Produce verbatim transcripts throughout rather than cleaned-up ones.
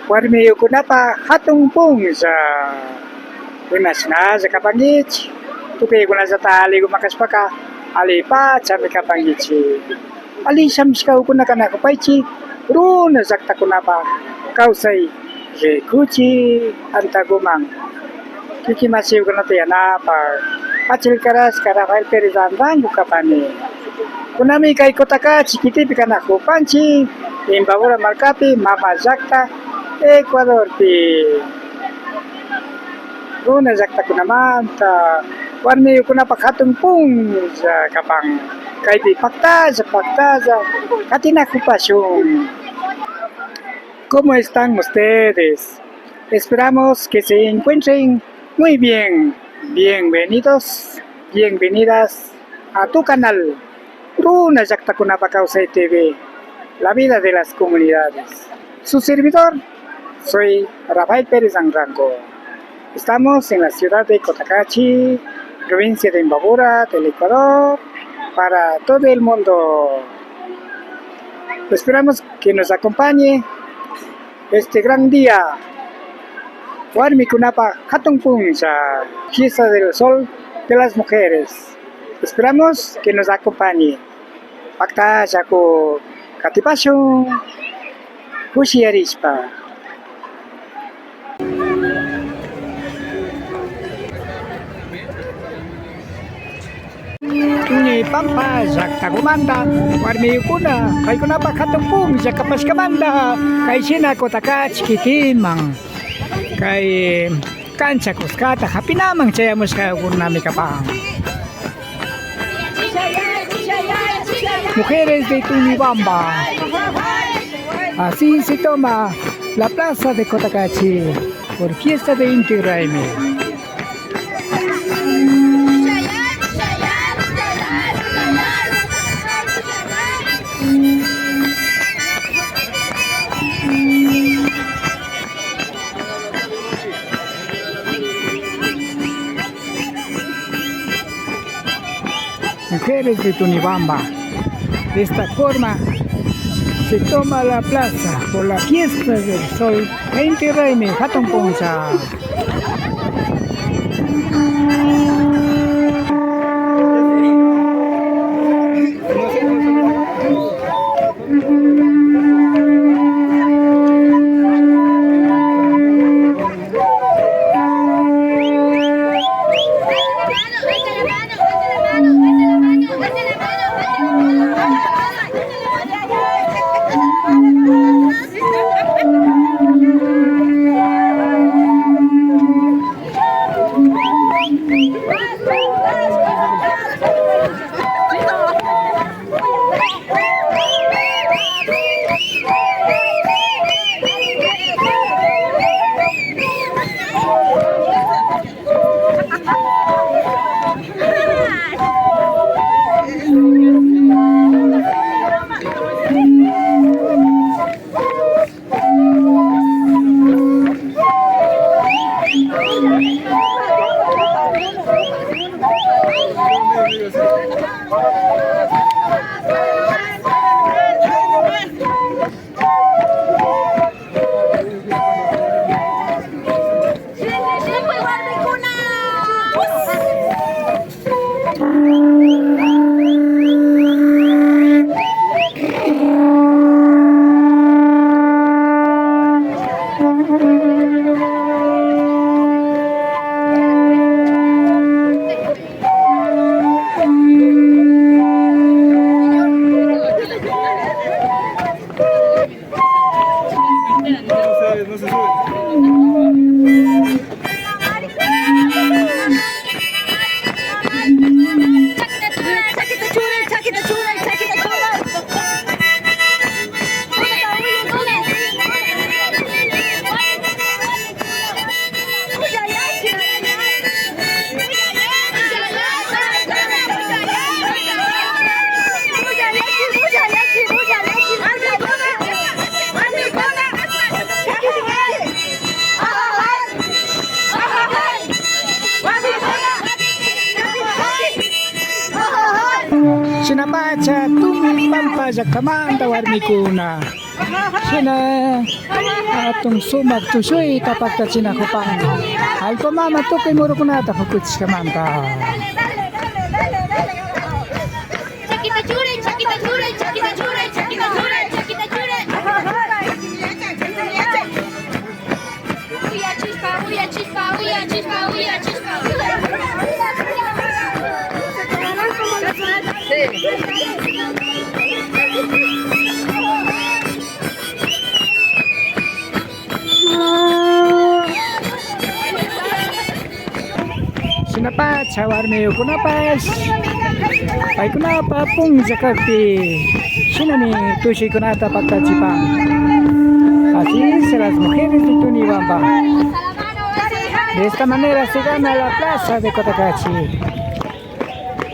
Warmiyukunapa hatun punlla, imashnalla kapankichik, tukuykunallata alliguman kashpaka allipachami kapankichik. Alli shamushkakuna kanakupaychik runa llaktakunapa kawsay rikuchik antaguman. Kikin mashikunata yanapak, achilkarashka Rafael Pérez Anrango kapani. Kunami kay Cotacachi kitipi kanakupanchik, Imbabura markapi, mama llakta Ecuadorpi. Runa llaktakunamanta warmiyukunapak hatun punlla kapan. Kaypi paktalla, paktalla katinakupashun. ¿Cómo están ustedes? Esperamos que se encuentren muy bien. Bienvenidos, bienvenidas a tu canal Runa Llaktakunapa Kawsay T V, la vida de las comunidades. Su servidor, soy Rafael Pérez Anrango. Estamos en la ciudad de Cotacachi, provincia de Imbabura, del Ecuador, para todo el mundo. Esperamos que nos acompañe este gran día. Warmikunapa hatun punlla, fiesta del sol de las mujeres. Esperamos que nos acompañe. Paktalla katipashun kushiyarishpa. Tuni pampa llaktakumanta warmikuna paykunapa hatun punlla kapashkamanta kay shina Cotacachi kitiman kay kancha kuskata hapinaman chayamushkakunami kapan. Mujeres de Tunibamba. Así se toma la plaza de Cotacachi por fiesta de Inti Raymi. Mujeres de Tunibamba. De esta forma se toma la plaza por la fiesta del sol. Inti Raymi hatun punlla. Pacha, Tumi Pampa llaktamanta warmikuna. Shina hatun sumak tushuyta paktachinakupan. Allpa mama tukuy murukunata pukuchishkamanta. Chakita churay, chakita churay, chakita churay, chakita churay, chakita churay. Uyachishpa, uyachishpa, uyachishpa, uyachishpa. Shinapacha warmiyukunapash paykunapa punlla kakpi shinami tushuykunata paktachipan. Así es, las mujeres de Tuniwamba. De esta manera se gana la plaza de Cotacachi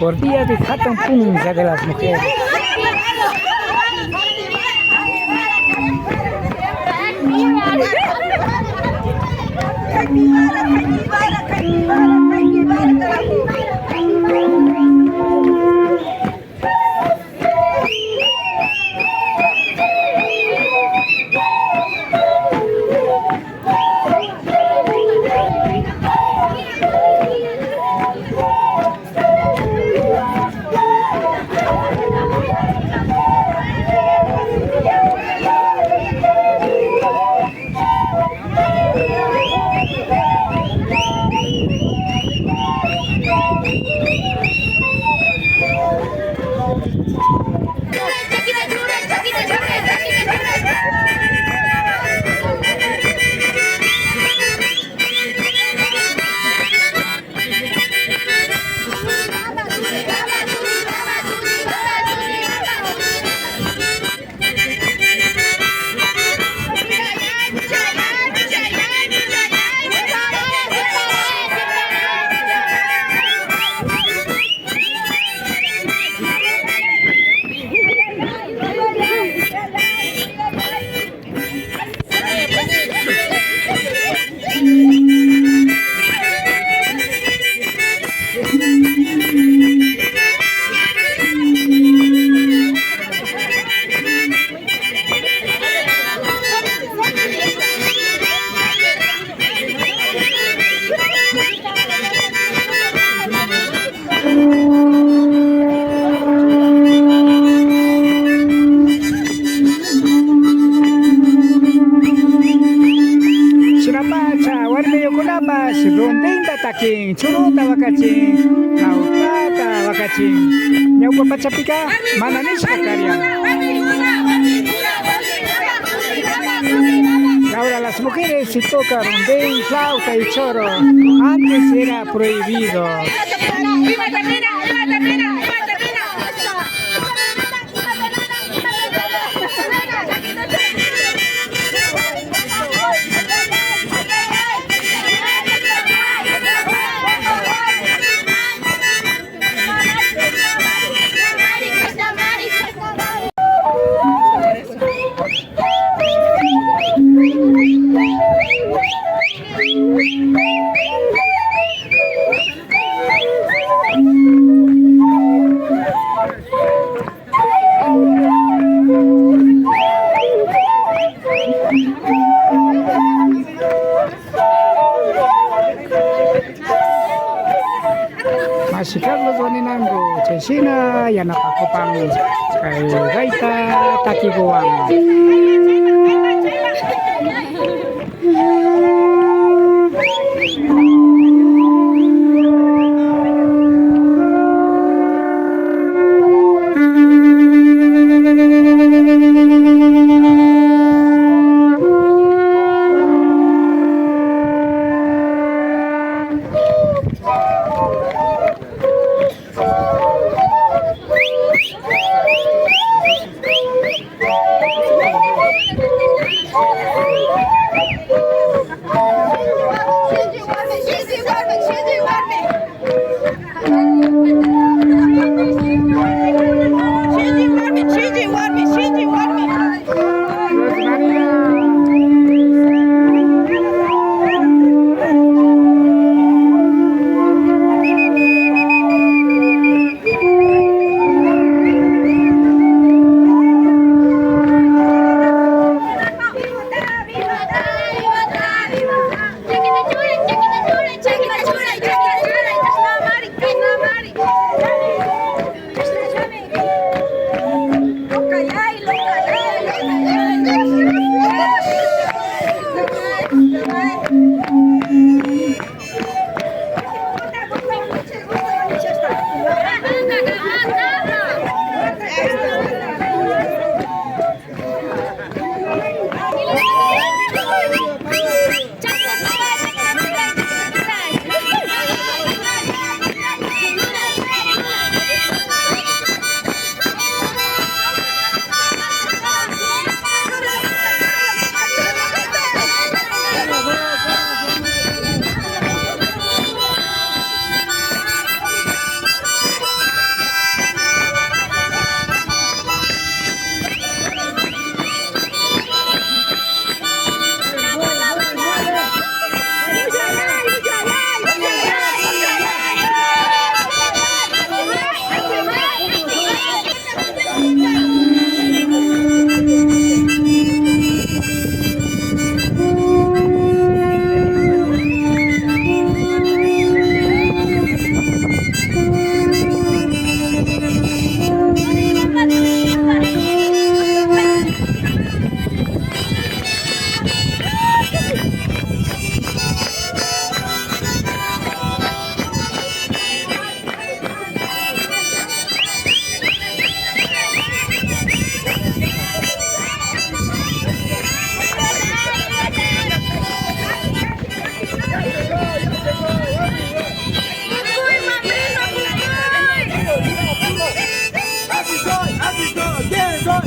por día de Hatun Punlla de las Mujeres. Shinapacha warmiyukunapash rondinta takin, churuta wakachin, flautata wakachin. Ñawpa pachapika mana nishka karian. Ahora las mujeres sí tocan rondín, flauta y choro. Antes era prohibido. Mashi Carlos Waninango, chayshina yanapakupan kay gaita takiguwan.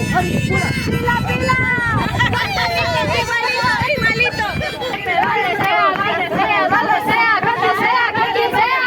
¡Pila, pila! Igualito, igualito. Donde sea, donde sea, donde sea, con quien sea.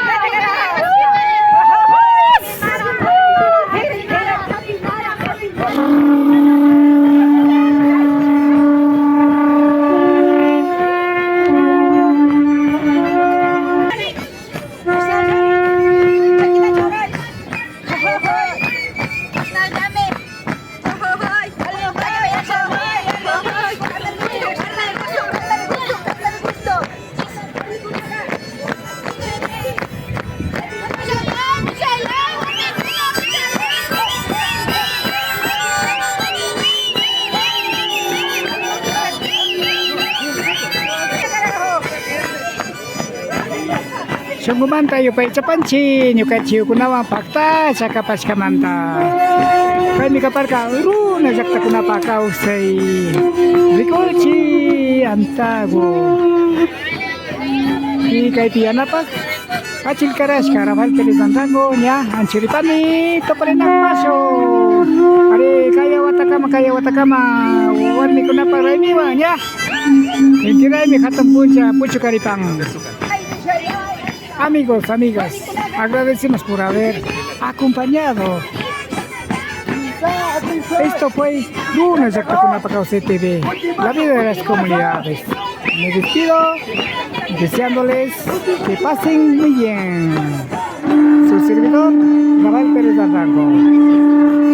Shunkumanta yupaychapanchik ñukanchikkunawan paktacha kapashkamanta. Kaymi kaparka runa llaktakunapa kawsay. Rikunchik antagu. Y kaypi yanapak achilkarashka Rafael Pérez Anrango ña anchuripani tuparinakushun. Ari, kaya watakama, kaya watakama warmikunapa raymiwan ña. Inti raymi hatun puncha puchukaripan. Amigos, amigas, agradecemos por haber acompañado. Esto fue Runa Llaktakunapa Kawsay T V, la vida de las comunidades. Me despido deseándoles que pasen muy bien. Su servidor, Rafael Pérez Anrango.